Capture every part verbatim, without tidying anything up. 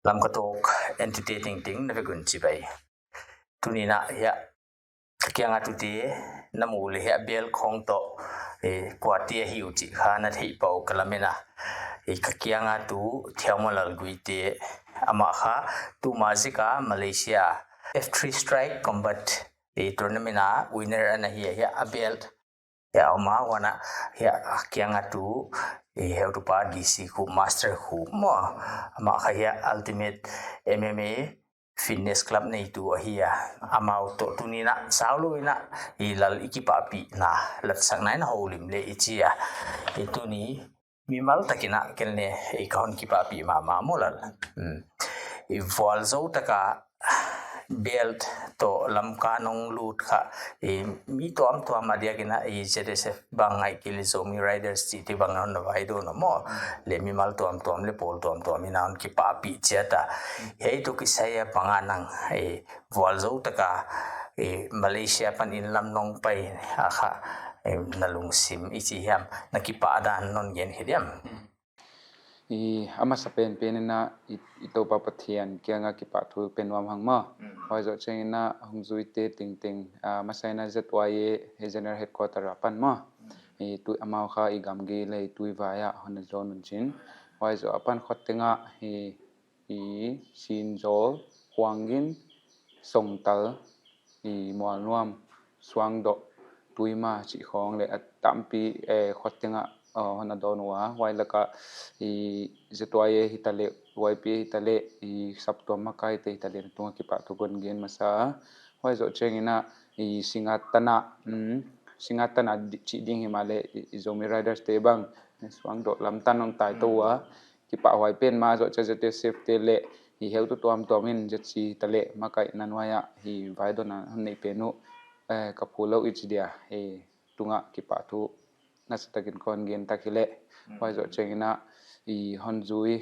Lamka Talk entute tengteng na vek un chibai. Tuni'n a hiai ka kianga tute na mu leh hiai belt khong toh, eh, kuate ahi uh chih kha na theih pah uh ka lamen a. Eh, ka kianga tu Thiaumolal Guite, amah kha tuma zek a Malaysia F three Strike Combat, eh, tournament a winner ana hi a, hiai a belt hiai a om a, huan a hiai a kianga tu, eh, heutupa D C Khup, Master Khup maw, amah kha hiai a Ultimate M M A Fitness Club neitu ahi a. Amau toh tuni'n a saulou in a, i lal i kipahpihna latsakna in a houlim leh i chi a. I tuni mimal takin a ken leng i ka hon kipahpih mahmah maw lal. Hmm. I vualzou taka belt toh Lamka nong lut kha, i mi tuamtuam a diakin a, i Z S F bang ahihkeileh Zomi Riders chihte bang hon na vaidawn uh maw. Leh mimal tuamtuam leh pawl tuamtuam in a hon kipahpih chiat a. Hiai toh kisai a bang a nang, eh, vualzou taka, eh, Malaysia panin lam nong pai a kha, eh, na lungsim i chi hiam, na kipahdan non gen khe diam. I, a masa penpen in a, i, i Toupa Pathian kianga kipahthu pen nuam hang maw. Mm. Huai zoh chiangin a, hong zuite tengteng, a, masa in a Z Y A, he General Headquarter apan maw. Mm. I, tu, amau kha i gamgi leh i tuivai a hon na zon un chin. Huai zoh apan khot teng a, i, i, Sinzawl, Hualngin, Songtal, i, Mualnuam, Suangdoh, Tuima chih khong leh a tampi, eh, khot teng a, eh, hon na dawn ua. Huai laka, i, Z Y A hitaleh, Y P A hitaleh, i, saptuam makaite hitaleh, na tunga kipahthu kon gen masa. Huai zoh chiangin a, i, Singngat tan a, mm, Singngat tan a di-, chih ding himahleh, i, i Zomi Riders te bang, Suangdoh lam tan hong tai tou ua. Mm. Kipahhuai pen mah zoh chiang Z S F te leh, i heutu tuamtuam in Z C hitaleh, makaihna nuai a, i vaidawnna hon nei pen uh, eh, ka phulou i chi dia, i tunga kipahthu nasa takin kon gen tak hileh. Mm. Huai zoh chiangin a, i hon zui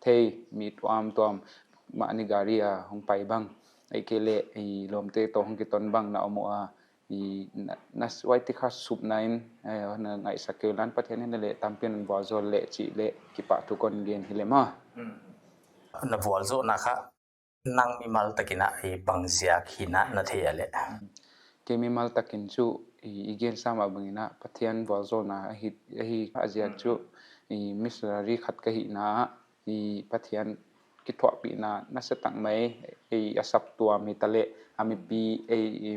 thei mi tuamtuam, mahni gari a hong pai bang, ahihkeileh, i lawmte toh hong kiton bang na om ua, i na, na suai ti kha supna in, eh, na ngaihsak kei un Pathian in leh tampi in vualzawl leh chih leh kipahthu kon gen hileh maw. Mm. Na vualzawlna kha nang mimal takin a, eh, bangziak hi'n a na thei a leh. Kei mimal takin chu, i, i gen sam a bangin a Pathian vualzawlna ahi, ahi a ziak chu, i missionary khat ka hihna, i Pathian kithuahpihna nasa tak mai, i a saptuam hitaleh, a mipi, i, i,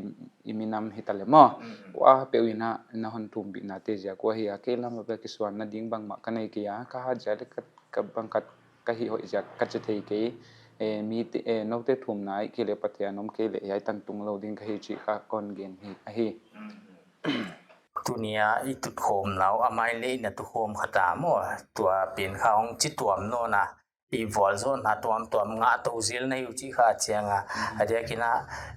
i minam hitaleh maw. Mm. Huai peuh in a na hon thumpihna te ziak uh ahi a, kei lam a bel kisuanna ding bangmah ka nei kei a, ka hat ziak leh ka, ka bang khat ka hih hoih ziak ka chi thei kei, eh, mite, eh, noute thumna ahihkeileh Pathian om kei leh hiai tan tung lou ding ka hi chih kha kon gen hi, ahi. Mm. Tuni a i tutkhawmna uh, a mai leh i na tukhawm kha ta maw, tua pen kha hong chi tuam nawn a, i vualzawlna tuamtuam ngah tou zel na hi uh chih kha chiang a. Mm. A diakin a,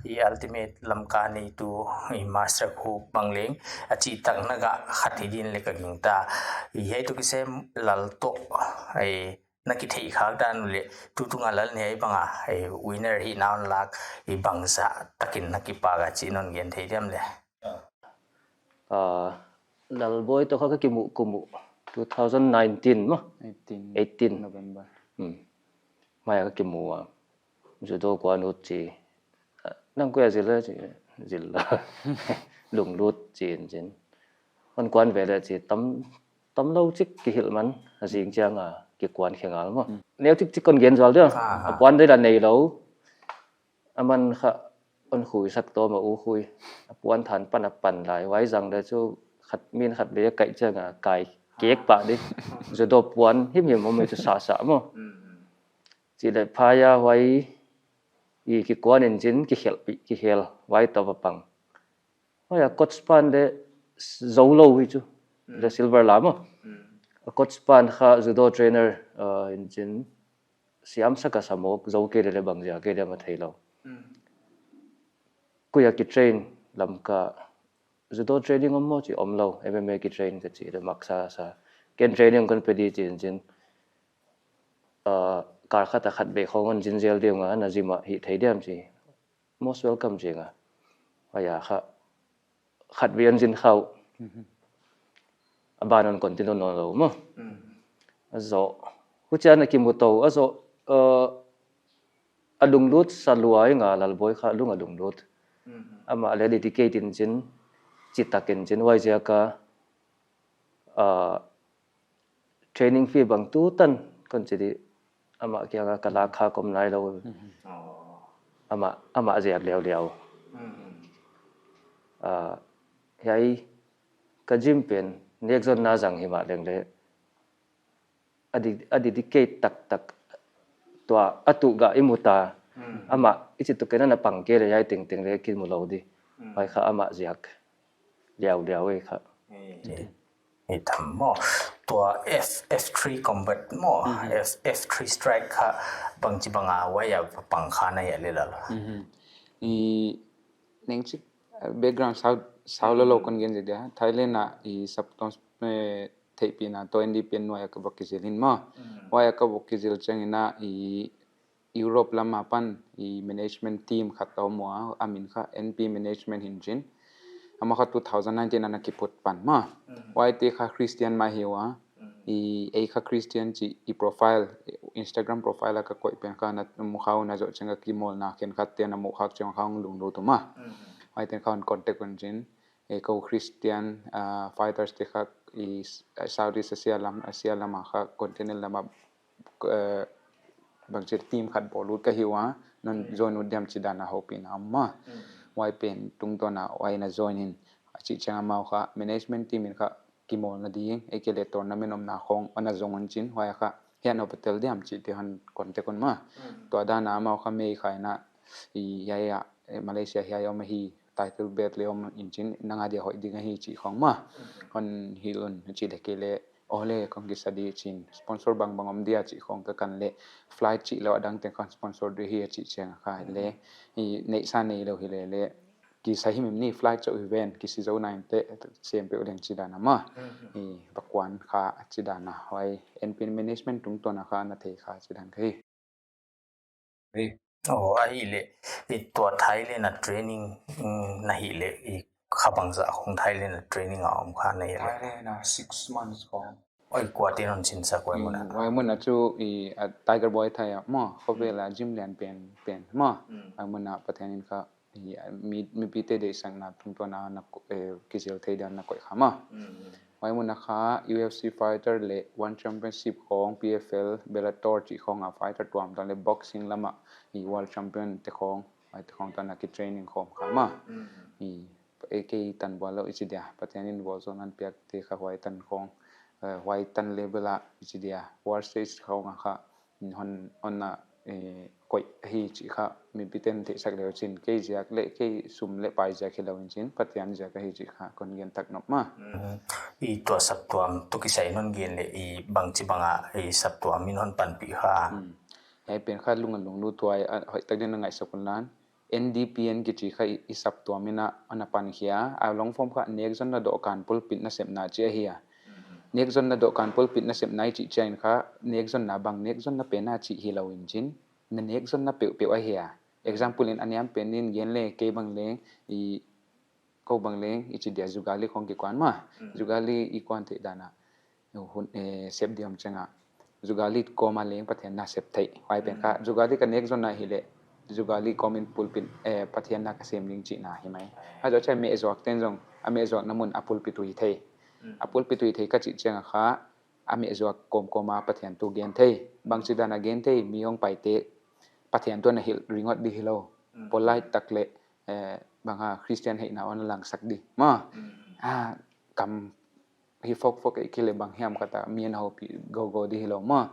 i Ultimate Lamka neitu, i Master Khup bang leng, a chih tak na gah khat hi ding leh ka gingta. I hiai toh kisai lal toh, i na kitheih khak dan uh leh, tutung a lal nih hiai bang a, i winner hihna hon lak, i bangzah takin na kipak a chih non gen thei diam leh. Ah, Lalboi toh kha ka kimuh kum uh two thousand nineteen maw? Eighteen. Eighteen. November. Hmm. Mai a ka kimu a. Judo kuan ut chi. Ah, nang koi a zil a chi. Zil a. Lunglut chi in chin. Hon kuan ve leh chi tam, tamlou chik kihilh man. A zing chiang a kikuan khe ngal maw. Hmm. Neu chikchik kon gen zual dia. Ah, ah. A puan deuh a neilou. A man kha hon khui sak tawm a, u khui. A puan than pan a pan lai. Huai zang leh chu khat min khat vei a kaih chiang a kai kek pah di. Judo puan himhim om ei chu sasa maw. Mm, mm. Chi leh phaya huai i kikuan in chin kikhel pi, kikhel huai toh va pang. Huai a coach pan leh zoulou hi chu. Mm. Leh silver la maw. Mm. A coach pan kha judo trainer, uh, in chin siam sak a sa mawk, zou kei leh bangzah kei leh ma theilou. Mm. Koi a kitrain Lamka, judo training om maw chi omlou, M M A kitrain ka chi leh mak sasa. Ken training kon pe di chi in chin. Ah, kal khat a khat vei khong hon zin zel ding a, na gym a hih thei diam chi. Most welcome chi nga. Huai a kha khat vei hon zin kha uh. Mhm. A ban hon continue nawnlou maw. Mm. A zoh. Huchiin a kimu tou. A zoh, uh, a lunglut sa lua i nga, Lalboi kha lung a lunglut. Mhm. Amah leh dedicate in chin, chitak in chin, huaiziak a, ah, training fee bang tutan kon chi di, amah kiang a ka lak kha om nailou. Mhm. Oh. Amah, amah ziak liauliau. Mhm. Ah, hiai ka gym pen nekzonna zang himahleng leh a de-, a dedicate taktak tua a tuh gah i mu ta. Hmm. Amah i chih tuh kei na pang kei leh hiai tengteng leh kimu lou di. Hmm. Huai kha amah ziak liauliau ei kha. Eh. Eh, eh, tham maw. Tua F, F three combat maw. Mhm. F, F three strike kha bangchi bang a huai a pang kha na hia leh Lal. Mhm. I neng chik, eh, background sau, sau lou lou kon gen zi dia. Thailand a i Saptuam, eh, theihpihna toh N D P N nuai a ka va kizil hi maw. Mm. Huai a ka va kizil chiang in a i Europe lam apan i management team khat a om ua, a min kha N P Management hi chin. Amah kha two thousand nineteen a na kiphut pan maw. Mm. Huaite kha Christian mah hi ua. Mm. I, ei kha Christian chih i profile, Instagram profile a ka koih pen kha na mu kha un, na zoh chiang a kimawlna khenkhat te na mu khak chiang kha hong lunglut uh maw. Mm. Huaite'n kha hon contact un chin. Eh, kou Christian, ah, fighters te kha i s-, ah, Southeast Asia lam, Asia lam a kha continent lam a, eh, bangchi team khat bawl ut ka hi ua, non join ut diam chih dan a houpihna om maw. Mm. Huai pen tungtawn a huai na join in, a chih chiang amau kha management team in kha kimawlna ding, ei ke leh tournament omna khong ana zong un chin, huai a kha hiai a va tel diam chih te hon contact un maw. Mm. Tua dan a amau kha mei kha in a, i, hiai a, eh, Malaysia hiai om hi, title belt leh om in chin, nang a dia hoih ding ahi chih khong maw. Mm. Hon hilh un chih leh kei leh, aw leh kong kisa di chin, sponsor bangbang om dia chih khong ka kan leh, flight chih leh a dang teng kha sponsor di hi a chih chiang kha leh, i, neihsa neilou hi leh leh, kisa himhim ni, flight chauh hi ven, kisi zou nai inteh, sem peuh leng chih dan a maw. Mm. I, va kuan kha chih dan a, huai N P Management tungtawn a kha na thei kha chih dan kha hi. Hei. Oh, ahihleh, i tua Thailand a training, mm, na hih leh, i kha bangzah khong Thailand a training a om kha na hih leh. Thailand a six months khong. Oi, kuate'n hon sinsak huai mun a? Mm, huai mun a chu i, a, Tiger Muay Thai a maw, khovel a gym lian pen, pen maw. Mm. Huai mun a Pathian in kha i, a, mi, mipite deihsakna tungtawn a na ko-, eh, kizil thei dan na koih kha maw. Mm. Huai mun a kha U F C fighter leh One Championship khong, P F L, Bellator chih khong a fighter tuamtuam leh boxing lam a i world champion te khong, huaite khong toh na kitraining khawm kha maw. Mm. I, ei kei tan bual lou i chih dia, Pathian in vualzawlna piak te kha huai tan khong, eh, huai tan level a i chih dia, world stage khong a kha, hon, hon na, eh, koih hi chih kha, mipite'n theihsak leh chin, kei ziak leh, kei sum leh pai ziak hilou in chin, Pathian ziak ahi chih kha kon gen tak nop maw. Mm. I tua saptuam, tu kisai non gen leh, i bangchi bang a, i saptuam in hon panpih kha. Mm. Hiai pen kha lung a lunglut tuai, a, hoihtak din na ngaihsak un lan. N D P N kichi kha i, i saptuam in a ana pankhia, a long form kha nekzonna dohkan pulpit nasepna chih ahi a. Nekzonna dohkan pulpit nasepna i chih chiang in kha, nekzonna bang, nekzonna pen a chih hilou in chin, na nekzonna peuhpeuh ahi a. Example in a niam pen in gen leh, kei bang leng, i, kou bang leng, i chih dia jugali khong kikuan maw. Mm. Jugali i kuan theih dan a. Hun, eh, sep diam chiang a. Jugali kawm a leng Pathian na sep theih. Huai pen kha, mm, jugali ka nekzonna hi leh, jugali kawm in pulpit, eh, Pathian na ka sem ding chihna hi mai. Huai zoh chiang a mehzuakte'n zong, a mehzuakna mun a pulpit uh hi thei. Mm. A pulpit uh hi thei ka chih chiang a kha, a mehzuak kawmkawm a Pathian thu gen thei. Bangchi dan a gen thei, mi hong paite, Pathian thu ana hilh ringot di hilou. Mm. Polite tak leh, eh, bang a Christian hihna hon langsak di. Maw. Mm. Ah, kam hi fokfok ei kei leh bang hiam khat a mi ana houpih gogo di hilou maw.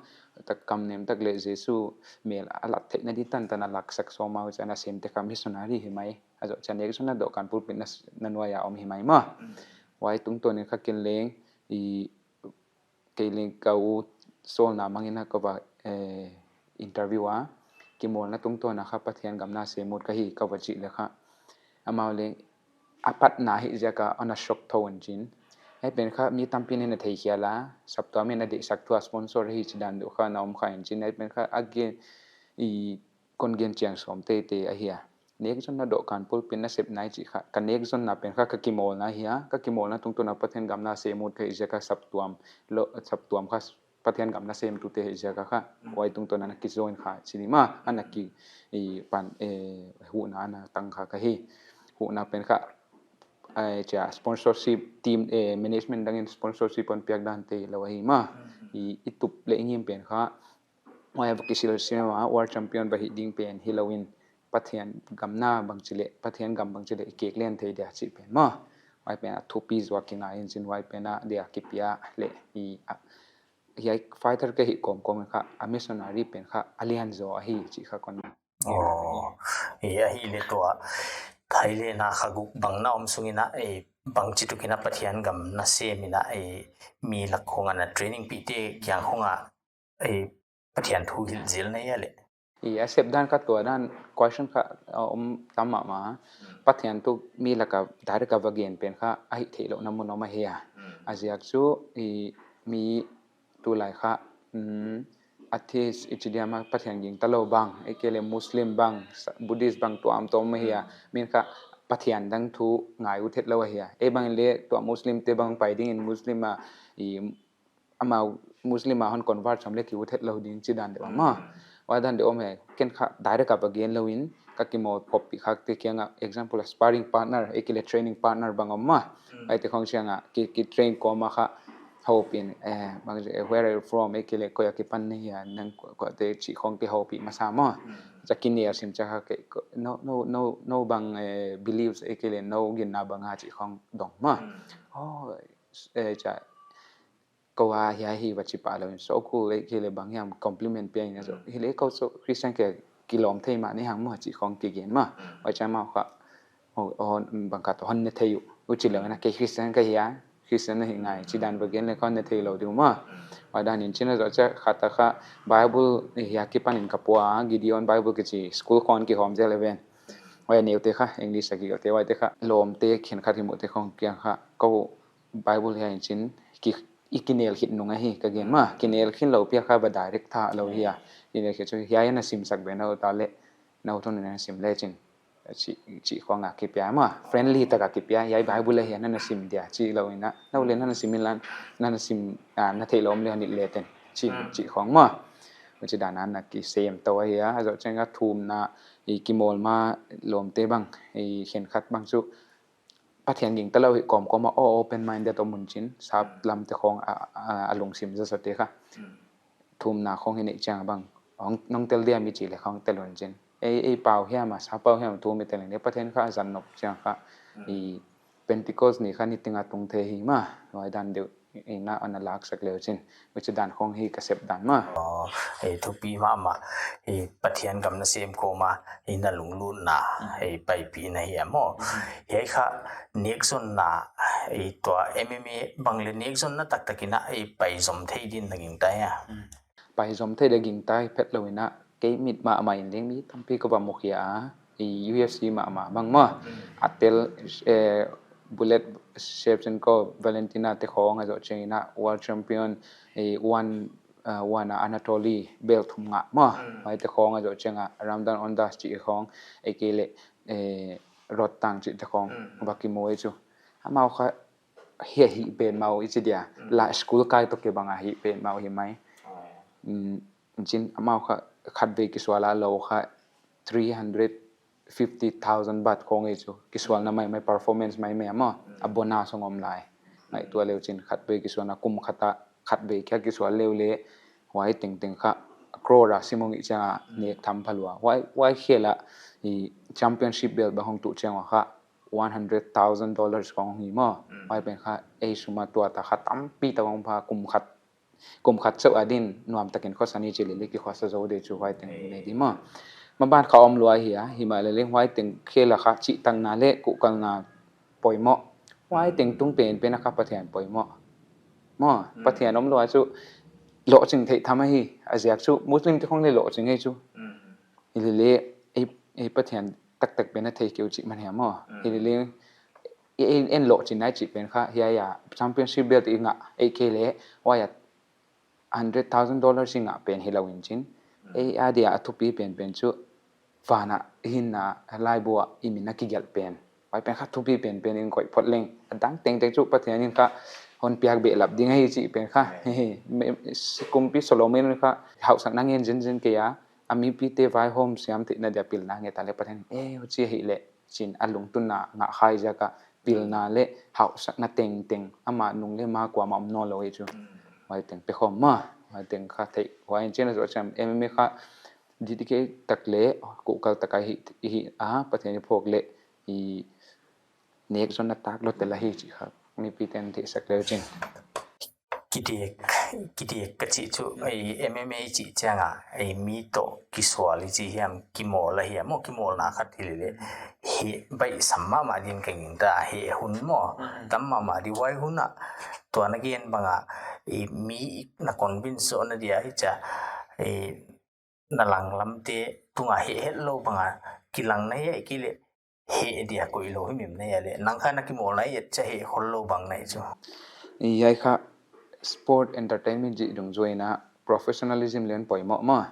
Tak kam nem tak leh Jesu mel a lat theihna di tantan a laksak sawm a, huchi'n a semte kha missionary hi mai. A zoh chiang a nekzonna dohkan pulpit na, na nuai a om hi mai maw. Mm. Huai tungtawn in kha ken leng, i, kei leng ka u sawlna mang in a ka va, eh, interview a. Kimawlna tungtawn a kha Pathian gam na sem ut ka hi ka va chih leh kha, amau leng a patna hi ziak a ana shock thou in chin. Hiai pen kha mi tampi'n ana thei khial a, saptuam in a deihsak thu a sponsor hi chih dan deuh kha na om kha in chin. Hiai pen kha a gen, i, kon gen chiang sawm teitei ahi a. Nekzonna dohkan pulpit nasepna i chih kha, ka nekzonna pen kha ka kimawlna hi a, ka kimawlna tungtawn a Pathian gam na sem ut ka hi ziak a saptuam, lo, saptuam kha Pathian gam nasemtute hi ziak a kha, huai tungtawn ana kijoin kha chi ni maw, ana ki, i pan, eh, huhna ana tang kha ka hi. Huhna pen kha, eh, chia sponsorship team, eh, management dangin sponsorship hon piak dan te lou ahi maw. I, i tup leh i ngim pen kha, huai va kisil sim a, world champion va hih ding pen hilou in, Pathian gam na bangchi leh, Pathian gam bangchi leh i kek len thei dia chih pen maw. Huai pen a thupi zaw kingai in chin, huai pen a dia kipia leh i, a, hiai fighter ka hih kawmkawm kha, a missionary pen kha a lian zaw ahi chih kha kon. Oh, i ahihleh tua Thailand a kha guk bang na om sung in a, eh, bangchituk in a Pathian gam nasem in a, eh, mi lak khong ana training pihte kiang khong a, eh, Pathian thu hilh zel na hia leh? I a sep dan kha tua dan question kha, uh, om tam mahmah. Pathian thu mi lak a direct a va gen pen kha a hih theihlouhna mun om ahi a. A ziak chu i mi tulai kha, um, atheist i chi diam a Pathian gingta lou bang, ahihkeileh Muslim bang, sa-, Buddhist bang tuamtuam ahi a. Min kha Pathian dang thu ngai ut het lou ahi a. Ei bang leh tua Muslim te bang pai ding in Muslim a i amau Muslim a hon convert sam leh ki ut het lou ding chi dan deuh maw. Huai dan deuh om hi, ken kha direct a va gen lou in, ka kimawl khop pi khak te kiang a, example a sparring partner, ahihkeileh training partner bang om maw. Huaite khong chiang a, ki, ki train kawm a kha, houpih in, eh, bang, eh, where are you from, ahihkeileh koi a kipan na hia, nang ko, ko te chih khong ki houpih masa maw. Chia kinel sim chia kha ke, ko, no, no, no, no bang, eh, beliefs, ahihkeileh no ginna bang a chih khong dong maw. Oh, eh, chia, kou a hiai hi va chi pah lou in, so cool, ahihkeileh bang hiam compliment pia in a zaw. Hileh kou chu Christian ka kilawm thei mah ni hang maw chih khong kigen maw. Huai chia amau kha, oh, oh, bang khat hon ne thei uh. Huchi lou in a kei Christian ka hi a, Christian na hi ngai, chi dan va gen leh kon ne thei lou di uh maw. Huai dan in chin a zaw chia khat a kha Bible hia kipan in ka pua, Gideon Bible kichi school khong kihawm zel a ven. Huai neute kha, English a kigelh te, huaite kha, lawmte khenkhat hi muh te khong kiang kha, kou Bible hiai in chin, ki, i kinel khit nung ahi, ka gen maw, kinel khin lou pi a kha va direct tha lou hi a. Kinel khit chu, hiai na sim sak ve na uh ta leh, na uh tun na sim leh chin. Chih, chih khong a kipia maw, friendly tak a kipia, hiai Bible ahi a na na sim dia, chih lou in a, na uh leh na na sim in lan, na na sim, ah, na theih lou om leh hon hilh leh ten, chih, chih khong maw. Huchi dan a na kisem tou ahi a, a zaw chiang a thumna, i kimawl ma lawmte bang, i khenkhat bang chu, Pathian gingta lou hi kawmkawm a, aw open minded om un chin, sap lam te khong a, a, a lungsim zasa te kha. Thumna khong hi neih chiang bang, hong, nong tel dia mi chih leh khong tel un chin. Ei, ei pau hiam a, sa pau hiam thu mi tel in, Pathian kha a zan nop chiang kha. I Pentecost ni kha niting a tung thei hi maw, huai dan deuh in a ana lak sak leu chin. Huchi dan khong hi ka sep dan maw. Oh, eh, thupi mahmah, eh, Pathian gam nasem kawm a, eh, na lunglutna, eh, paipihna hi a maw. Hiai kha nekzonna, eh, tua M M A bang leh nekzonna taktak in a, eh, paizom thei din na gingta hia. Paizom thei dia gingta hi phet lou in a, kei mit mahmah in leng mi tampi ka va mukhia a. I U F C mahmah bang maw. A tel, eh, Bullet Shevchenko, Valentina te khong a zoh chiang in a, world champion, eh, one, eh, one a Anatoly belt thum ngah maw. Huai te khong a zoh chiang a, Ramdan Ondas chih khong, ahihkeileh, eh, Rodtang chih te khong, va kimu ei chu. Amau kha, hia hih pen mau i chi dia. La school kai toh kibang a hih pen mau hi mai. Mm, chin amau kha khatvei kisual a lou kha three hundred fifty thousand baht khong ei chu. Kisualna maimai, performance maimai a maw. A bonus hong om lai. Ngaihtuah leu chin khatvei kisualna kum khat a khatvei kia kisual leu leh. Huai tengteng kha crore a sim hong hih chiang a nek tham pha lua. Huai, huai khel a i championship belt bang hong tuh chiang ua kha one hundred thousand dollars khong hi maw. Huai pen kha ei sum a tuat a kha tampi tak hong pha kum khat, kum khat chauh a din nuam takin khosa ni chi leh leh kikhosa zou di chu huai teng nei di maw. Maban kha om lua hi a, himahleh leng huai teng khel a kha chihtakna leh kuhkalna poimoh. Huai teng tung penpen a kha Pathian poimoh. Maw, Pathian om lua chu lohching theih tham ahi, a ziak chu Muslim te khong leh lohching ei chu. Hileh leh, ei, ei Pathian taktak pen a thei keu chih man hi a maw. Hileh leh, ei, ei, en lohching nai chih pen kha, hiai a championship belt i ngah, ahihkeileh, huai a hundred thousand dollars i ngah pen hilou in chin. Ei a dia a thupi penpen chu, van a, hinna, laibu a, i min a kigelh pen. Huai pen kha thupi penpen in koih phot leng. A dang tengteng chu Pathian in kha, hon piak behlap ding ahi chih pen kha. Kumpi Solomon kha hauhsakna ngen zenzen kei a, a mipite vaihawm siam theihna dia pilna nget a leh Pathian in, eh, huchi hileh, chi'n a lungtunna ngah kha ziak a pilna leh hauhsakna tengteng ama nung leh ma kuamah om nawnlou hi chu. Huai teng pe khawm mah, huai teng kha theih, huai in chi'n a zoh chiang M M A kha dedicate tak leh kuhkal tak a hih, hih a, Pathian in phawk leh, i nek zonna tak lou tel ahi chih kha mipite'n theihsak le uh chin. Kidiak, kidiak ka chih chu, ei M M A chih chiang a, ei mi toh kisual i chih hiam, kimawl a hiam, maw kimawlna khat hi leh. Hi baihsam mahmah din ka gingta, hi hun maw, tam mahmah di huai hun a. Tua na gen bang a, ei mi na convince na dia hi chia, ei na langlamte tung a hi hetlou bang a, kilang na hi kei leh, hi dia koih lou himhim na hi leh. Nang kha na kimawl na hi chia hi khollou bang na hi chu. I hiai kha sport entertainment chih dungzui in a professionalism leng poimoh mah.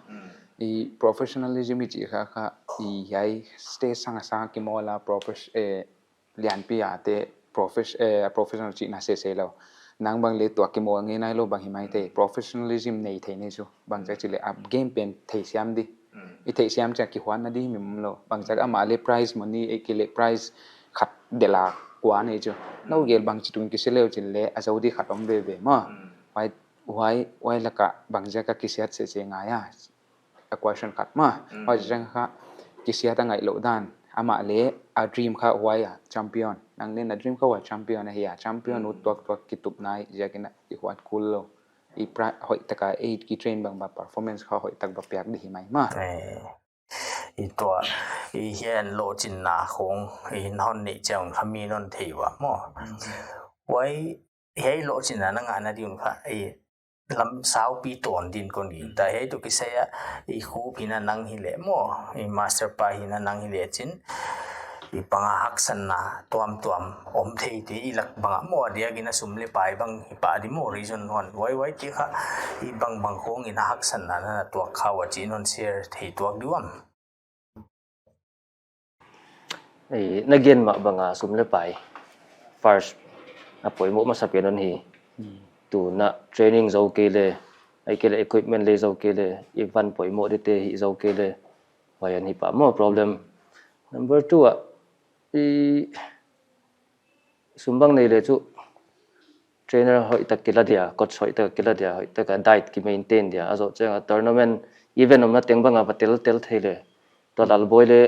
I professionalism i chih kha kha i hiai stage sang a sang kimawl a profes-, eh, lianpi a te profes-, eh, professional chihna sese lou. Nang bang leh tua kimawl ngei nailou bang hi maithei. Professionalism nei thei nei chu. Bangziak chih leh a game pen theisiam di. I theisiam chia kihuatna di himhim lou. Bangziak amah leh prize money, ei kei leh prize khat del a kua nei chu. Nou gel bangchi tung kisia leh uh chin leh a zou di khat om veve mah. Huai, huai, huai lak a bangziak a kisiat sese ngai a. A question khat mah. Huai ziak kha kisiat a ngaihlouh dan. Amah leh a dream kha huai a champion. Nang leh na dream kha huai champion ahi a. Champion uh tuaktuak kitup nai ziak in a kihuat kul lou. I pra-, hoihtak a ei kitrain bang bang performance kha hoihtak bang piak di hi mai mah. Eh, i tua, i hiai lohchinna khong, i non nei chiang kha mi'n hon thei ua maw. Huai, hiai lohchinna na ngahna di un kha, i lam saupi tawn din kon gingta, hiai toh kisai a, i khup hi na nang hi leh maw, i master pa hi na nang hi leh chin, i bang a haksanna tuamtuam om thei te i lak bang a maw, a diak in a sum leh pai bang hi pah di maw, reason hon, huai huai te kha, i bangbang khong in a haksanna na na tuak kha ua chih non share thei tuak di uam. Ei, na gen mah bang a sum leh pai. First, a poimoh masa pen hon hi. Tu na training zou kei leh, ei kei leh equipment leh zou kei leh, i van poimoh di te hi zou kei leh, huai hon hi pah maw problem. Number two a, i sum bang nei leh chu trainer hoihtak kila dia, coach hoihtak kila dia, hoihtak a diet ki maintain dia. A zoh chiang a tournament event omna teng bang a va tel tel thei leh. Tua Lalboi leh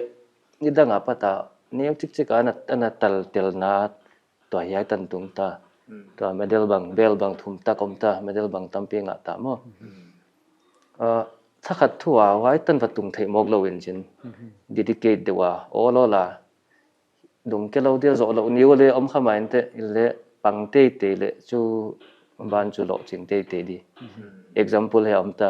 nidang a pat a neu chikchik a na, na tel telna tua hiai tan tung ta. Tua medal bang, belt bang thum tak om ta, medal bang tampi ngah ta maw. Ah, thakhat thu a huai tan va tung theih mawk lou in chin. Dedicate deuh a, all all a. Dungke lou dia zoh lou niu leh om kha mai inte, i leh pang teitei leh chu ban chu lohching teitei di. Example hi om ta.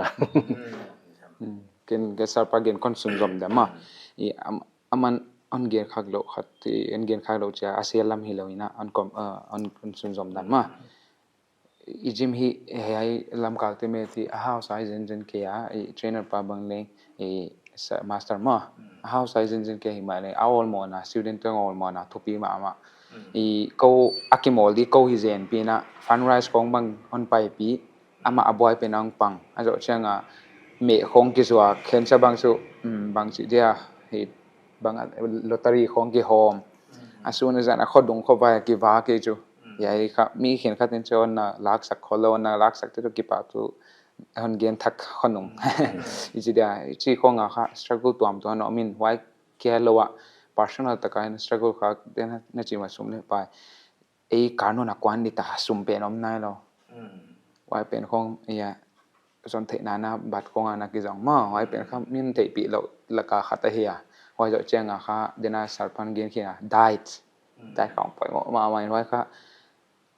Ken, ken Sarpa gen kon sunzom dan mah. I am, aman hon gen khak lou khat, i hon gen khak lou chia, a sia lam hilou in a, hon kom, eh, hon, hon sunzom dan mah. I gym hi, hiai lamkal te meh ti a hausa hi zenzen kei a, i trainer pa bang leng, i sa-, master maw. A hausa hi zenzen kei hi mah leh, a awlmohna, student te awlmohna, thupi mahmah. I kou a kimawl di kou hi zenpi in a, fundraise khong bang hon paipi, amah a buai pen a hong pang. A zoh chiang a, meh khong kizuak, khensa bang chu, mm, bangchi dia, hi bang a, lottery khong kihawm. A sun a zan a khodung khovai a kivak kei chu. Hiai kha, mi khenkhat in chu na laksak khollou, na laksak te toh kipak thu hon gen thak khonung. I chi dia, i chi khong a kha struggle tuamtuam om in huai kia lou a personal tak a in struggle kha den na chi ma sum leh pai. Ei kar nawn a kuan di ta sum pen om nailou. Huai pen khong, ia, zon theihna na bat khong a na kizong maw, huai pen kha min theihpih lou lak a khat ahi a. Huai zoh chiang a kha, den a Sarpan gen khin a, diet. Diet khong poimoh mahmah in huai kha,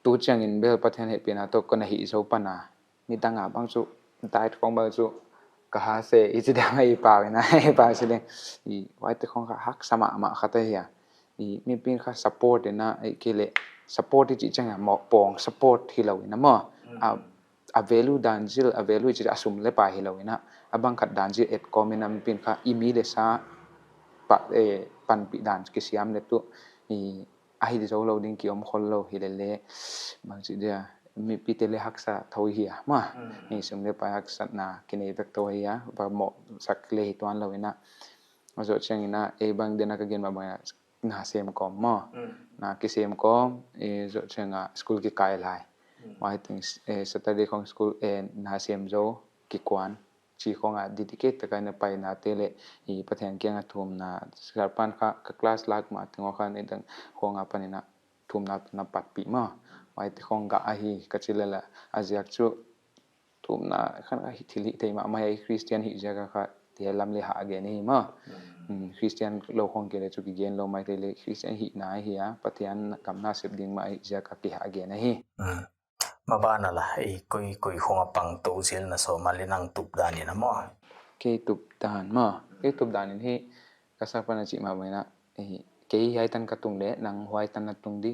tu chiang in bel Pathian hehpihna toh kon na hih zou pan a. Nidang a bang chu, diet khong bang chu, ka ha se, i chi dang a i pau in a, i pau si leng. I huai te khong kha haksa mahmah khat ahi a. I mipi'n kha support in a, ei kei leh, support i chih chiang a maw, pawng support hilou in a maw. A, a value dan zil, a value i chih a sum leh pai hilou in a, a bang khat dan zil et kawm in a mipi'n kha, i mi leh sa, pa, eh, panpih dan kisiam leh tu, i, a hi zou lou ding ki om khollou hi leh leh, bangchi dia, mipite leh haksa thou hi a maw. Ni sum leh pai haksatna kinei vek thou hi a, va mohsak leh hi tuan lou in a. Zoh chiang in a, ei bang dena ka gen mah bang a, na sem kawm maw. Na kisem kawm, eh, zoh chiang a school kikai lai. Huai teng, eh, Saturday khong school, eh, na sem zou kikuan. Chi khong a dedicate taka na paina te leh, i Pathian kiang a thumna, sar pan kha, ka class lak ma teng kha ni dang khong a pan in a thumna na patpih maw. Huai te khong gah ahi, ka chi lel a, a ziak chu thumna khan ka hi thil hih theih mahmah hi, Christian hih ziak a kha, ti lam leh hah a gen hi maw. Mm, Christian lou khong kei leh chu kigen lou maithei leh, Christian hihna hi a, Pathian gam na sep ding mah hi ziak a kihah a gen hi. Maban a la, i koi, koi khong a pang tou zel na sawm a leh nang tup dan in a maw. Kei tup dan maw. Kei tup dan in hi, ka sak pan a chih mah bang in a, eh, kei hiai tan ka tung leh, nang huai tan na tung di.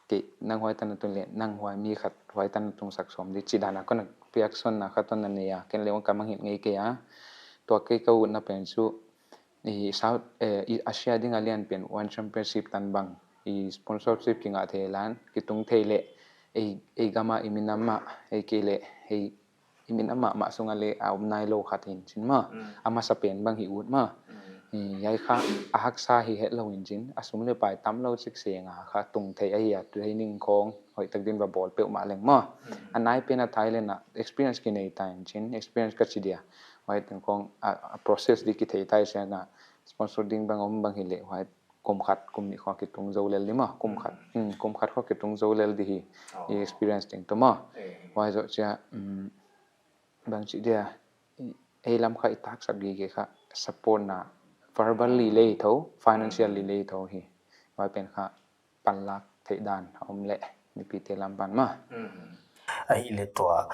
Kei, nang huai tan na tung leh, nang huai mi khat huai tan na tungsak sawm di. Chih dan a kon a piak suan na khat ton na nei a. Ken leh ka mangngilh ngei kei a. Tua kei ka utna pen chu, i South, eh, i Asia ding a lian pen One Championship tan bang, i sponsorship kingah thei lan, kitung thei leh, ei, ei gam a i minam mah, ei kei leh, ei, i minam mahmah sung a leh a om nailou khat hi'n chin maw. A masa pen bang hi ut maw. I, hiai kha, a haksa hi hetlou in chin, a sum leh pai tamlou chik seng a kha tung thei ahi a, training khong, hoihtak din va bawl peuhmah leng maw. A nai pen a Thailand a experience kinei ta in chin, experience ka chi dia. Huai teng khong a, a process di kithei ta i siang a, sponsor ding bang om bang hi leh, huai kum khat, kum nih khong kitung zou lel di maw, kum khat, hmm, kum khat khong kitung zou lel di hi, i experience teng toh maw. Huai zoh chiang, hmm, bang chih dia, i, ei lam kha i taksak gige kha, support na, verbally leh thou, financially leh thou hi. Huai pen kha, panlak theih dan a om leh, mipite lam pan maw. Ahihleh tua,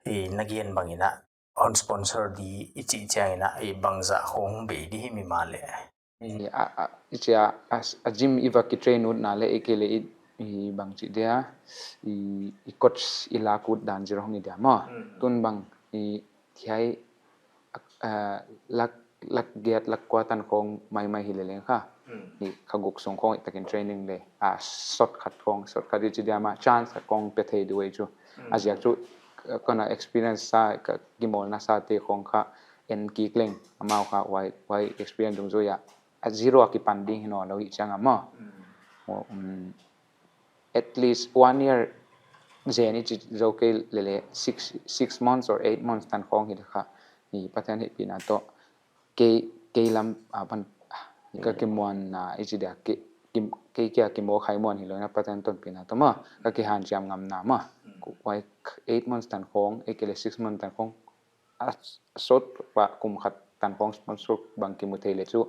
i, na gen bang in a, hon sponsor di i chih chiang in a, i bangzah khong bei di hi mi mah leh. I, a, a, i chia, a, a gym i va kitrain ut na leh, i kei leh i, i bang chih dia, i, i coach i lak ut dan zir hong hi dia maw. Tun bang, i, hiai, a, lak, lak giat, lak kua tan khong maimai hi leleng kha. I kha guk sung khong i takin training leh, a, shortcut khong, shortcut i chih dia maw, chance khat khong pe thei di uh ei chu. A ziak chu, ka, ka na experience sa, ka kimawlna sa te khong kha, en kik leng, amau kha, huai, huai experience dungzui a, a zero a kipan ding hi nawnlou hi chiang a maw. Um, at least one year zen i chih zou kei leh leh six, six months or eight months tan khong hi leh kha. I Pathian hehpihna toh, kei, kei lam a pan, ka kimuanna i chih dia, kei, kei, kei kia kimawl khai muan hilou in a Pathian tonpihna toh maw, ka kihanciam ngamna maw. Huai eight months tan khong, ei kei leh six months tan khong, a sawt pa kum khat tan khong sponsor bang kimu thei leh chu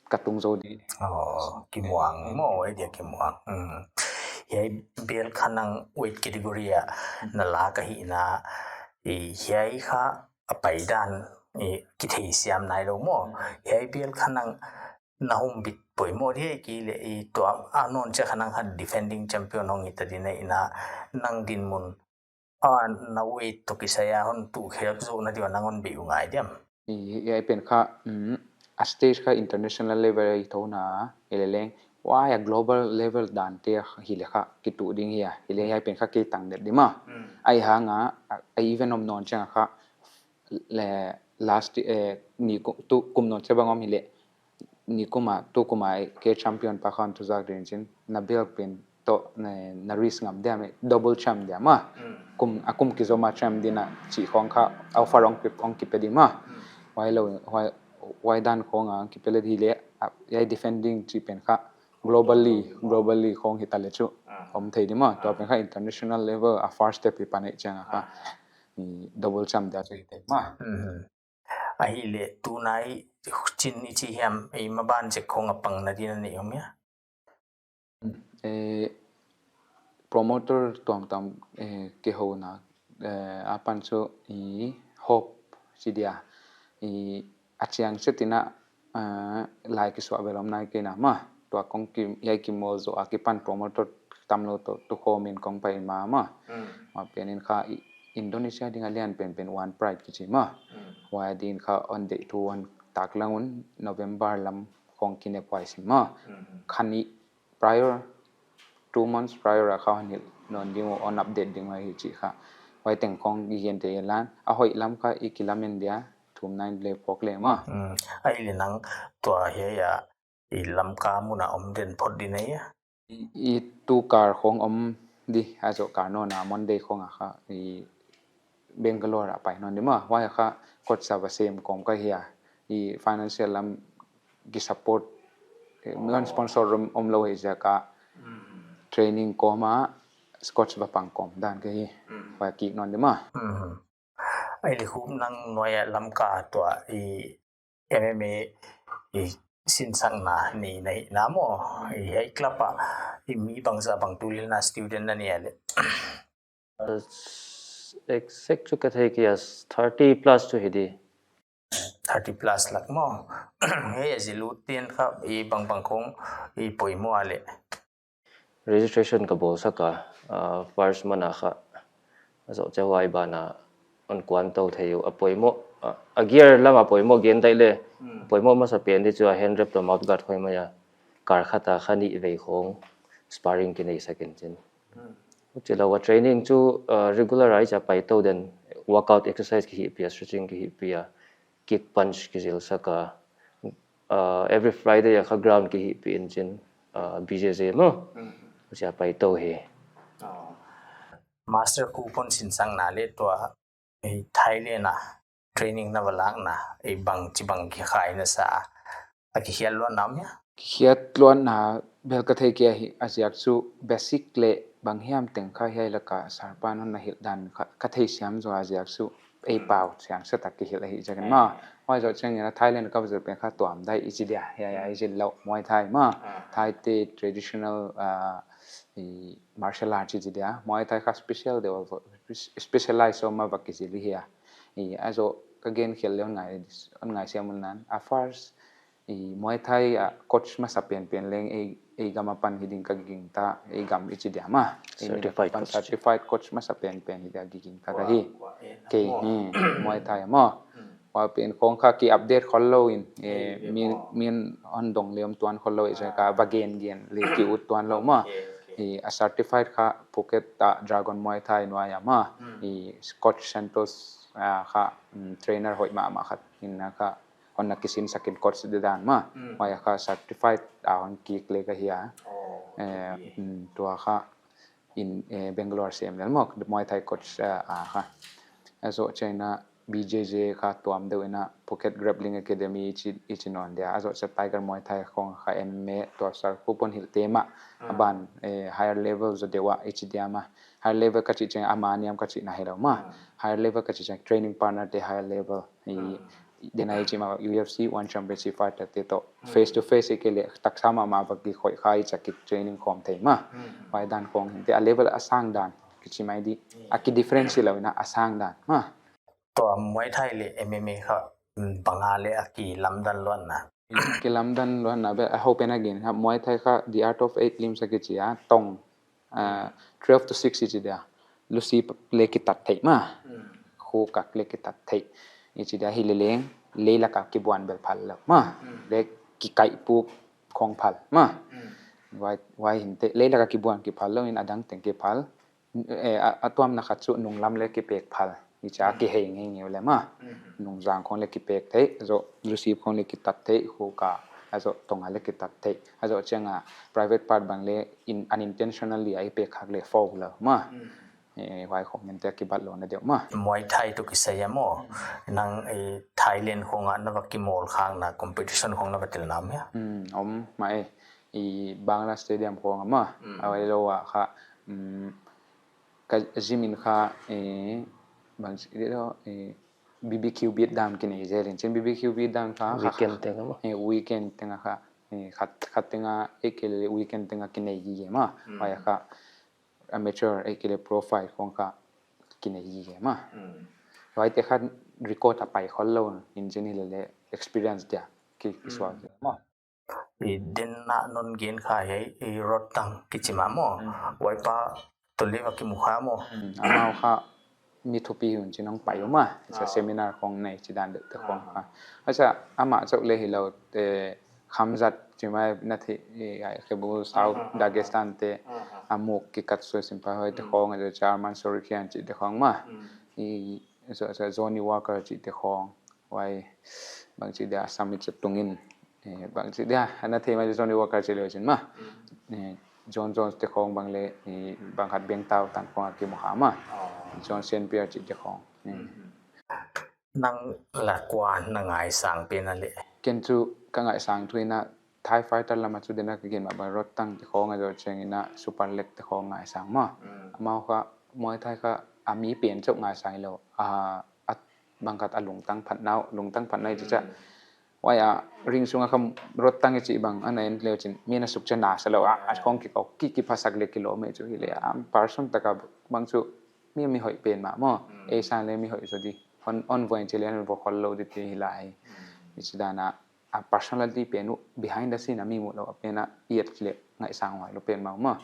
ka tung zou di. Oh, kimuang maw, ei dia kimuang. Hiai bel kha nang weight category a na lak ahihna, i hiai kha a pai dan, i kithei siam nailou maw. Hiai bel kha nang na humbit poimoh di hi kei leh i tua a nawn chiah kha nang kha defending champion hong hi ta di na in a nang dinmun a, na weight toh kisai a hon tuh khel zoh na di ua nang hon bei uh ngai diam. I, i, hiai pen kha, mm, a stage kha international level a i thou na, i leleng, huai a global level dan te hi leh kha, kituh ding hi a, i leh hiai pen kha kei tang det di maw. Ai hang a, a, a event om nawn chiang kha, leh last, eh, ni ku-, tu kum nawn chiah bang om hi leh, ni kum a, tu kum a, kei champion pa khan tu zak din chin, na bel pen toh, na, na risk ngam diam e, double champ diam a. Kum, a kum kizom a champ din a chih khong kha, offer hong pe, hong kipe di maw. Huai lou, huai, huai dan khong a kipe leh di leh, a, hiai defending chih pen kha, globally, globally khong hi ta leh chu, om thei di maw. Tua pen kha international level a first step hi pan ei chiang a kha, i double champ dia chu hi thei maw. Ahihleh tunai chin i chi hiam, i maban zek khong a pang na di na nei om hia? Eh, promoter tuamtuam, eh, kihouna, eh, a pan chu i hope chi dia, i a chiang se tina, eh, lai kisuah bel om nai kei na maw. Tua khong ki, hiai kimawl zoh a kipan promoter tamlou toh, tu khawm in khong pai mah maw. Maw pen in kha i, Indonesia ding a lian penpen One Pride kichi maw. Huai din kha hon deih thu hon taklang un November lam khong kinep huai sim maw. Kha nih prior, two months prior a kha hon hilh Non ding uh, on update ding uh hi chih kha. Huai teng khong i gen te i lan. A hoih lam kha i kilamen dia, thumna in le phawk le maw. Hmm. Ahihleh nang tua hiai a i Lamka mun a om den phot di na hia? I, i tu kar khong om di, a zoh kar nawn a Monday khong a kha, i Bangalore a pai nawn di maw. Huai kha coach sa va sem kawm ka hi a. I financial lam ki support, eh, non sponsor om, om lou hi ziak a. Training kawm a coach va pang kawm dan ka hi. Huai kik nawn di maw. Hmm. Ahihleh Khup, nang nuai a Lamka tua i M M A i sinsakna nei na hihna maw, i hiai club a i mi bangzah bang tu lel na student na nei a leh? Uh, exact chu ka thei kei a, thirty plus chu hi di. Thirty plus lak maw. Hiai a zil ut te'n kha i bangbang khong i poimoh a leh? Registration ka bawl sak a, ah, first month a kha. A zoh chiang huai ban a hon kuan tou thei uh, a poimoh, ah, a gear lam a poimoh gen dai le. Hmm. Poimoh masa pen di chu a hand rep toh mouth guard hoih mai a. Kar khat a kha nih vei khong sparring ki nei sak in chin. Hmm. Huchi lou a training chu, ah, regular a i cha pai tou den, workout exercise ki hih pi a, stretching ki hih pi a, kick punch ki zil sak a, uh, every Friday a kha ground ki hih pi in chin, uh, B J J maw. Mm. Huchia pai tou hi. Oh. Master Khup hon sinsakna leh tua, eh, Thailand a training na va lakna, eh, bangchibang ki khai na sa a, a kikhial luat na om hia? Kikhial luatna bel ka thei kei a hi, a ziak chu basic leh bang hiam teng kha hiai lak a sir pan hon na hilh dan kha, ka theisiam zaw a ziak chu ei pau siang sa tak kihilh ahi ziakin maw. Huai zoh chiangin a Thailand ka va zil pen kha tuam dai i chi dia, hiai a i zil lou Muay Thai maw. Ah. Thai te traditional, ah, i martial arts i chi dia. Muay Thai kha special deuh a, specialize om a va kizil hi a. I a zoh ka gen khial leh hon ngai, hon ngaisiam un nan. A first i Muay Thai a coach masa penpen leng ei, ei gam apan hi ding ka gingta, ei gam i chi dia maw. Ei min apan certified coach. Certified coach masa penpen hi dia gingta ka hi. Kua, kua, eh, kei maw. Hi, Muay Thai maw. Hmm. Huai pen khong kha ki update khol lou in, eh, eh, min, maw. Min hon dong leh om tuan khol lou, eh, ah, ka va gen gen leh ki ut tuan lou maw. Okay, okay. Eh, a certified kha Phuket a Dragon Muay Thai nuai a maw. Hmm. Eh, coach Santos, ah, kha, mm, trainer hoih mahmah khat in a kha hon na kisin sak in coach di dan maw. Mm. Huai a kha certified a hon kik leh ka hi a. Oh, eh, okay. Mm, tua kha in, eh, Bangalore sem lel maw, Muay Thai coach, eh, a kha. A zoh chiangin a B J J kha tuam deuh in a Phuket Grappling Academy i chi, i chi nawn dia. A zoh chiang Tiger Muay Thai khong kha M M A tua sir Khup hon hilh te mah. Ah. A ban, eh, higher level zaw deuh a i chi dia maw. Higher level ka chih chiang ama niam ka chihna hi lou maw. Ah. Higher level ka chih chiang training partner te higher level. I, ah, den a i chih mah U F C One Championship fighter te toh, mm, face to face i kei leh taksa mahmah va kikhoih kha i cha ki training khawm thei maw. Mm. Huai dan khong hinte a level a sang dan kichi mai di. Yeah. A ki difference lou in a sang dan maw. Tua Muay Thai leh M M A kha, mm, bang a leh a kilamdan luatna? Kilamdan luatna bel a hoih pen a gen kha Muay Thai kha the art of eight limbs a kichi a, tong ah, twelve to six i chi dia. Lusip leh kitat theih maw. Mm. Khukak leh kitat theih. I chi dia hi leleng, lei lak a kibuan bel phal lou maw. Mm. Leh kikaihpuk khong phal maw. Mm. Huai, huai hinte, lei lak a kibuan kiphal lou in a dang teng kiphal. Eh, a, a tuamna khat chu nunglam leh kipek phal. I cha, mm, kihei ngeingei leh maw. Mm. Nungzang khong leh kipek theih, a zoh lusip khong leh kitat theih, khuka, a zoh tong a leh kitat theih. A zoh chiang a private part bang leh in unintentionally a i pek khak leh foul lou maw. Mm. Eh, huai khong hinte a kibat louhna deuh maw. Muay Thai toh kisai a maw. Mm. Nang, eh, Thailand khong a na va kimawl khakna competition khong na va tel na om hia? Mm, om mah e. I Bangla Stadium khong a maw. Mm. A huai lou a kha, mm, ka gym in kha, eh, bang si, eh, B B Q beatdown kinei zel in. Chin B B Q beatdown kha, kha, weekend teng a maw. Eh, weekend teng a kha, eh, khat, khat teng a, eh, kei leh weekend teng a kinei gige maw. Mm. Huai a kha amateur, eh, kei leh pro fight khong kha kinei gige maw. Mm. Huaite kha record a pai khol lou in chin hi leleh experience dia ki, ki suak, mm, maw. I den a non gen kha hiai, i Rot Tang kichi mah maw. Mm. Huai pa toh leh va kimu kha maw. Mm. Amau kha mi thupi hi un chin hong pai uh maw. Sa, ah, seminar khong nei chi dan deuh te khong, ah, kha. Asa ama chauh leh hi lou te, Khamzat chi mai na thei, i, ai, ke bu South Dagestan te, a muk kikat soi sim pa huaite khong, a German Sorokian chihte khong mah. I, so, so Johnny Walker chihte khong. Huai, bangchi dia Summit sa tungin. Eh, bangchi dia, ana thei mai Johnny Walker chi leu chin mah. Eh, Jon Jones te khong bang le, eh, bang khat beng tau tan khong a kimu kha mah. John Saint Pierre chihte khong. Eh. Nang la kua na ngaisang pen a le? Ken chu ka ngaisang thu in a Thai fighter lam a chu den a ka gen mah bang Rodtang te khong a zoh chiang in a Superlek te khong ngaisang mah. Amau kha Muay Thai kha a mi pen chauh ngaisang lou. A, a bang khat a lungtang phatna uh, lungtang phatna i chi chia. Huai a ring sung a kha Rodtang i chih bang ana en leu chin mi na suk chia na sa lou a, a khong kikau ki, kiphasak le kilou mai chu hi le a person tak a bang chu mi, mi hoih pen mah maw. Ei sang le mi hoih zaw di. On, on voin chi le an vo khol lou di te hi lai. I chi dan a a personality pen uh behind the scene a mi mu lou a pen a i et le ngaisang huai lou pen mah maw.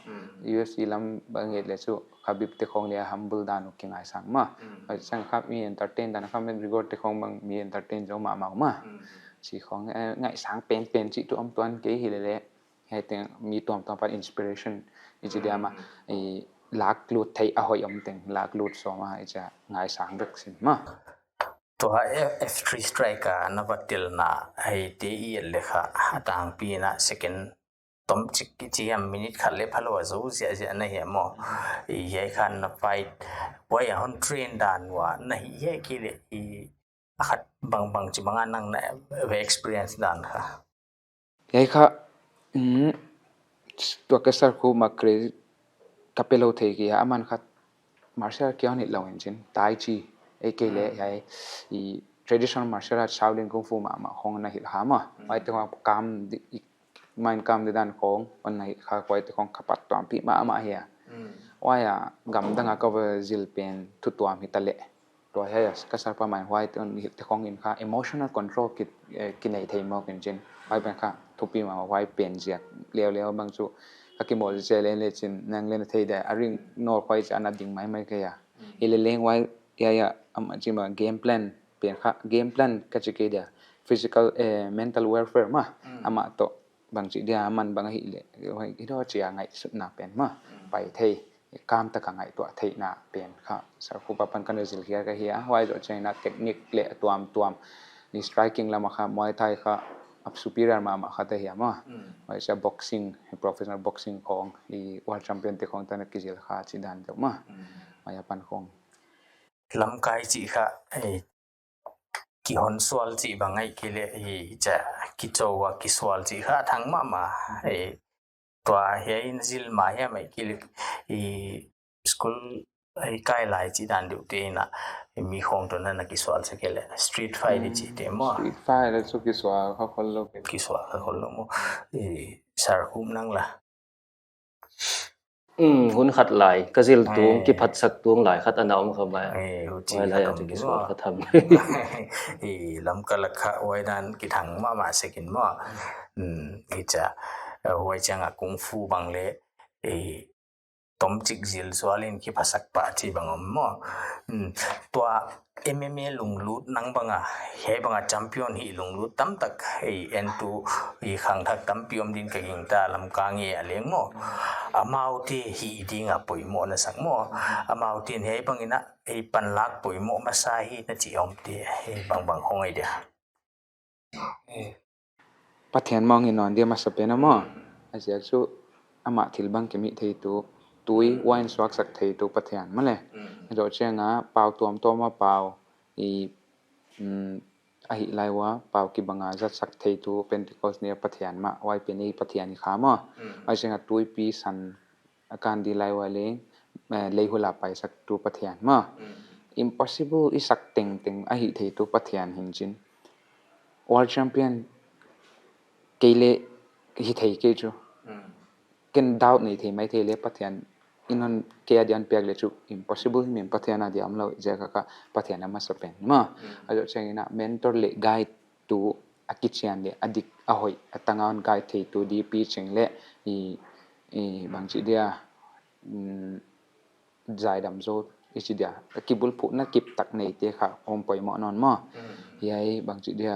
U F C lam bang et le chu Khabib te khong le a humble dan uh kingaisang mah. A sang kha mi entertain dan kha McGregor te khong bang mi entertain zaw mah mah mah. Chi khong, eh, ngaisang pen pen chih tuamtuam kei hi le le. Hiai teng mi tuamtuam pat inspiration i chi dia mah, i lak lut theih a hoih om teng, lak lut sawm a i chia ngaisang vek sin mah. Tua F, F three Strike a na va telna, hei te i et le kha, a tangpi na second tomchik i chi hiam minute khat le phalou a zou ziahziah na hi maw. I hiai khan na fight, huai a hon train dan ua, na hi hiai ki le i a khat bangbang chi bang a nang na ve experience dan kha. Hiai kha, mm, tua ka sir khu mah credit ka pe lou thei kei a, aman kha martial art kia hon hilh lou in chin, Tai Chi, ei kei le, hiai, i traditional martial art Shaolin Kung Fu mah, mah khong na hilh kha mah. Huaite khong kam di, i, mind kam di dan khong, hon na hilh kha huaite khong ka pat tuam pi mah mah hi a. Huai a, gam dang a ka va zil pen, thu tuam hi ta le. Tua hiai a ka sir pa mai huaite khong in kha emotional control ki, eh, ki nei thei mawk in chin. Huai pen kha thupi mah huai pen ziak leuhleuh bang chu ka kimawl zel le chin nang le na thei dia a ring nawl huai cha na ding maimai kei a. Hi le leng huai hiai a amah chi mah game plan pen kha game plan ka chi kei dia physical, eh, mental warfare mah amah toh bangchi dia man bang hi le, huai hi do chia ngaihsutna pen mah, pai thei, kam taka ngaihtuah theihna pen kha, sir khu pa pan ka na zil hial ka hi a, huai zoh chiang in a technique le tuamtuam, i striking lam a kha, Muay Thai kha, a superior mahmah kha ta hi a mah, huai chia boxing, professional boxing khong, i world champion te khong tan a kizil kha chi dan deuh mah, huai a pan khong. Lamkai chih kha, eh, kihon sual chih bang ahi kei le, i chia kichou a kisual chih kha thang mahmah, eh, tua hiai in zil mah hiam ahi kei le, i school, i kai lai chih dan deuh te in a, mi khong toh na na kisual sa kei le, street fight i chih te maw. Street fight le chu kisual kha khol lou kei. Kisual kha khol lou maw. I sir khum nang la. Um, hun khat lai, ka zil tung, eh, kiphatsak tung lai khat ana om kha mai. Eh, huchi lai khat a om tu kisual kha tham. Eh, Lamka lak kha huai dan kithang mahmah sek in maw. Um, i chia, eh, huai chiang a kung fu bang le, eh, tomchik zil sual in kiphatsak pah chih bang om maw. Um, tua M M A lunglut nang bang a, hiai bang a champion hih lunglut tamtak, ei, en tu, i khangthak tampi om din ka gingta Lamka nge a leng maw. Amau te hih ding a poimoh na sak maw. Amau te'n hiai bang in a, ei, panlak poimoh masa hi na chih om te, ei, bangbang khong ahi dia. Pathian mah hong hi nawn dia masa pen a maw. A ziak chu amah thil bang kemih thei tu, tui, wine suaksak thei tu Pathian mah le. Zoh chiang a pau tuamtuam a pau, i, um, a hih lai ua, pau kibang a zatsak thei tu Pentecost ni a Pathian mah, huai pen i Pathian hi kha maw. Huai chiang a tuipi san a kan di lai ua leng, eh, lei hula paisak tu Pathian maw. Impossible i sak tengteng a hih thei tu Pathian hin chin. World champion kei le hi thei kei chu. Ken doubt nei thei mai thei le Pathian in hon kei a dia hon piak le chu impossible hi min Pathian a dia om lou, ziak a kha Pathian a masa pen maw. A zoh chiang in a mentor le guide tu a kichian le a dik a hoih a tang a hon guide thei tu di pi ching le i, i bangchi dia, um, zaidam zo i chi dia. A kibulphuhna kip tak nei te kha om poimoh nawn maw. Hiai bangchi dia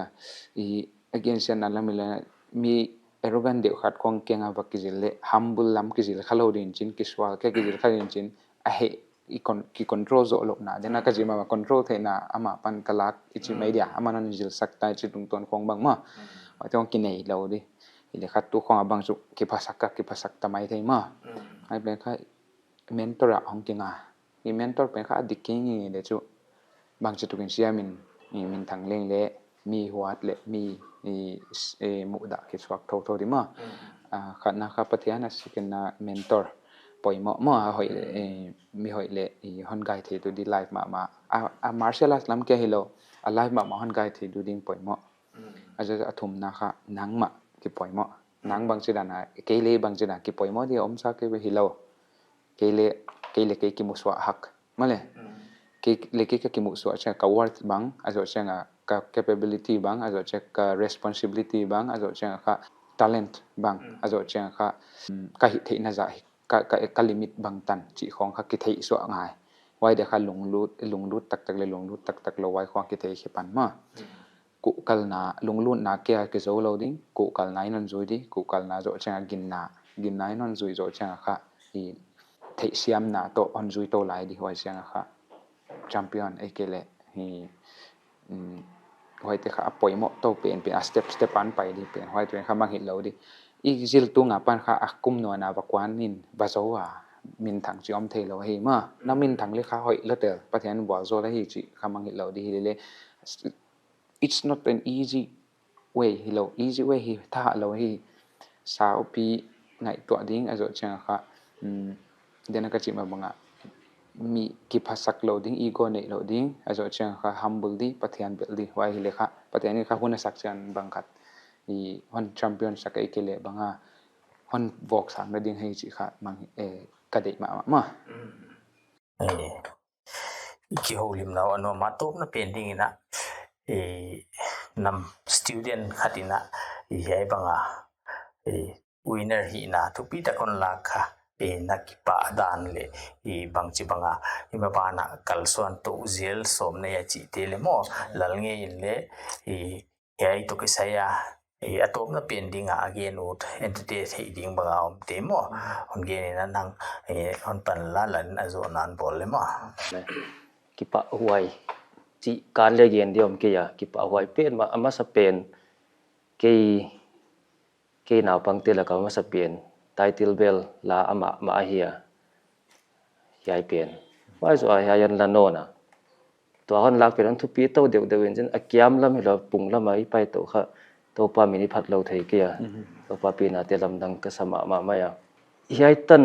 i against na lam i la Mi arrogant deuh khat khong kiang a va kizil leh, humble lam kizil kha lou din chin, kisual kia kizil kha din chin, a heh i con-, ki control zoh louhna. Dena ka zil mahmah control theihna, amah pan ka lak i chi mai dia, amah non zilsak ta i chi tungtawn khong bang maw. Huaite khong kinei lou di. Hileh kha tu khong a bang chu kiphasak ka, kiphasak ta mai thei maw. Huai pen kha mentor a hong kinga. I mentor pen kha a dik kei ngeingei leh chu bangchituk in siam in, i minthang leng leh, mi huat leh, mi, i, s-, i muhdah kisuak thouthou di maw. Ah, khatna kha Pathian a, second na mentor. Poimoh maw, a hoih leh, i, mi hoih leh, i hon guide thei tu di life mahmah. A, a martial arts lam kia hilou, a life mahmah hon guide thei tu ding poimoh. A za a thumna kha nangmah kipoimoh. Nang bangchidan a, kei leh bangchidan kipoimoh di omsa kei ve hilou. Kei leh, kei leh kei kimusuah hak. Maw leh. Kei leh kei ka kimusuah chiang ka worth bang, a zoh chiang a ka capability bang, a zoh chiang ka responsibility bang, a zoh chiang a ka talent bang, a zoh chiang a ka, mm, ka hihtheihna zah hi, ka, ka, ka limit bang tan, chih khong kha kitheisuah ngai. Huai dia kha lunglut, lunglut taktak leh lunglut taktak lou huai khong kithei khe pan maw. Kuhkalna, lunglutna kia kizou lou ding, kuhkalna in hon zui di, kuhkalna zoh chiang a ginna, ginna in hon zui zoh chiang a kha, i theihsiamna toh hon zui tou lai di huai chiang a kha. Champion, ei kei leh, hi, mm, huaite kha a poimoh tou pen, pen, a step, step an pai di pen, huaite kha mangngilh lou di. I zil tung a pan kha a kum nuan a va kuan in, va zou a, minthang chih om thei lou hi maw. Na minthang leh kha hoih lou tel, Pathian bual zou lou hi chih kha mangngilh lou di hileh. It's not an easy way hilou, easy way hi tha lou hi. Saupi ngaihtuah ding a zoh chiang a kha, mm, dena ka chih mah bang a, mi kiphasak lou ding, ego neih lou ding, a zoh chiang a kha humble di, Pathian bel di, huai hileh kha, Pathian in kha hun a sak chiang bang khat. I hon champion sak ei kei leh bang a, hon vok sang na ding hi chih kha mang, eh, ka deih mahmah maw. Eh, i kihoulimna uh a nuam a, tawpna pen ding in a, eh, nam student khat in a, eh, hiai bang a, eh, winner hihna thupi tak hon lak kha, eh, na kipah dan leh, eh, bangchi bang a, i ma ban a kalsuan tou zel sawm na hia chihte leh maw, Lalngei in leh, eh, hiai toh kisai a, eh, a tawpna pen ding a a gen ut, entertain theih ding bang a omte maw. Hon gen in a nang, eh, hon pan la, la in a zoh nan bawl leh maw. Kipahhuai chih kan leh gen di om kei a, kipahhuai pen mah, a masa pen, kei, kei naupangte lak a masa pen, title belt la amah mah ahi a. Hiai pen. Huai zoh a hiai hon la nawn a. Tua hon lak pen hon thupi tou deuhdeuh in chin, a kiam lam hilou, pung lam a i pai tou kha, Toupa min i phat lou thei kei a. Mhm. Toupa pinate lamdang ka sa mahmah mai a. Hiai tan,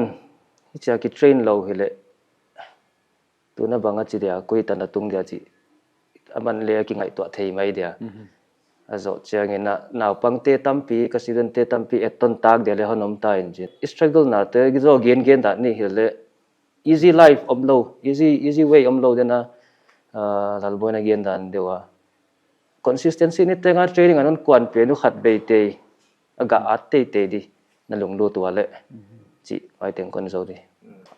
hichia kitrain lou hileh, tuna bang a chi dia, koi tan a tung dia chih, aman leh a kingaihtuah thei mai dia. Mhm. A zoh chiang in a, naupangte tampi, ka student-te tampi, etton tak dia leh hon om ta in chin. Struggle nate, zoh gen gen dan ni hileh, easy life omlou, easy, easy way omlou dena, ah, Lalboi'n a gen dan deuh a. Consistency ni teng a training a non kuan pen uh khat bei tei, a gah at teitei di, na lunglut ua leh. Mhm. Chih, huai teng kon zou di.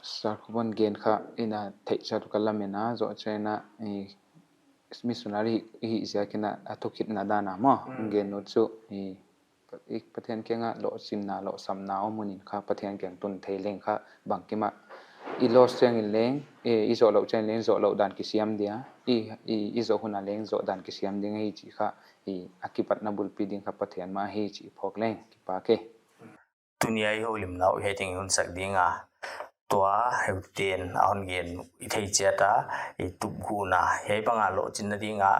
Sir, khubang gen kha, i na theihsa tu ka lamen a, zoh chiang in a, i, missionary hi, hi ziak in a, a thukhitna dan a maw, Mm. gen ut chu, i, i Pathian kiang a lohchimna, lohsapna om hun in kha, Pathian kiang tun thei leng kha, bangkim a, i loss chiang in leng, i, i zoh louh chiang in leng, zoh louh dan kisiam dia, i, i, i zoh hun a leng, zoh dan kisiam ding hi chih kha, i, a kipatna bulpi ding kha, Pathian mah hi chih phawk leng, kipak e. Tuni a i houlimna uh hiai teng i hun sak ding a. Tua heute'n a hon gen i thei chiat a, i tupguhna, hiai bang a lohchinna ding a,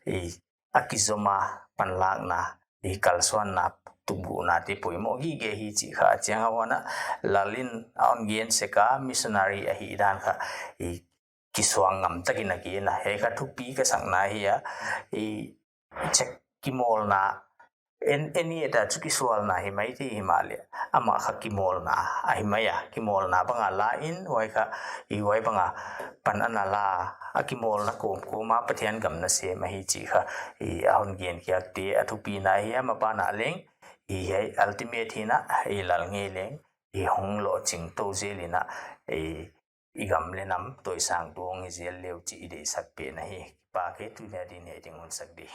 i a kizom a panlakna, i kalsuanna, tupguhna te poimoh gige hi chih kha a chiang a huan a, Lal in a hon gen sek a missionary ahih dan kha, i kisuang ngam tak in a gen a, hiai kha thupi ka sakna hi a, i chek kimawlna, en, en i et a chu kisualna hi mai thei himahleh, amah kha kimawlna ahi mai a, kimawlna bang a la in, huai kha, i huai bang a pan ana la, a kimawlna kawmkawm a Pathian gam nasem ahi chih kha, i a hon gen khiakte, a thupina hi a, ma ban a leng, i hiai ultimate hi in a, i Lalngei leng, i hong lohching tou zel in a, i, i gam leh nam toisang tuang hi zel leu chih i deihsak pen ahi. Kipak e, tuni a ding hiai teng hun sak di.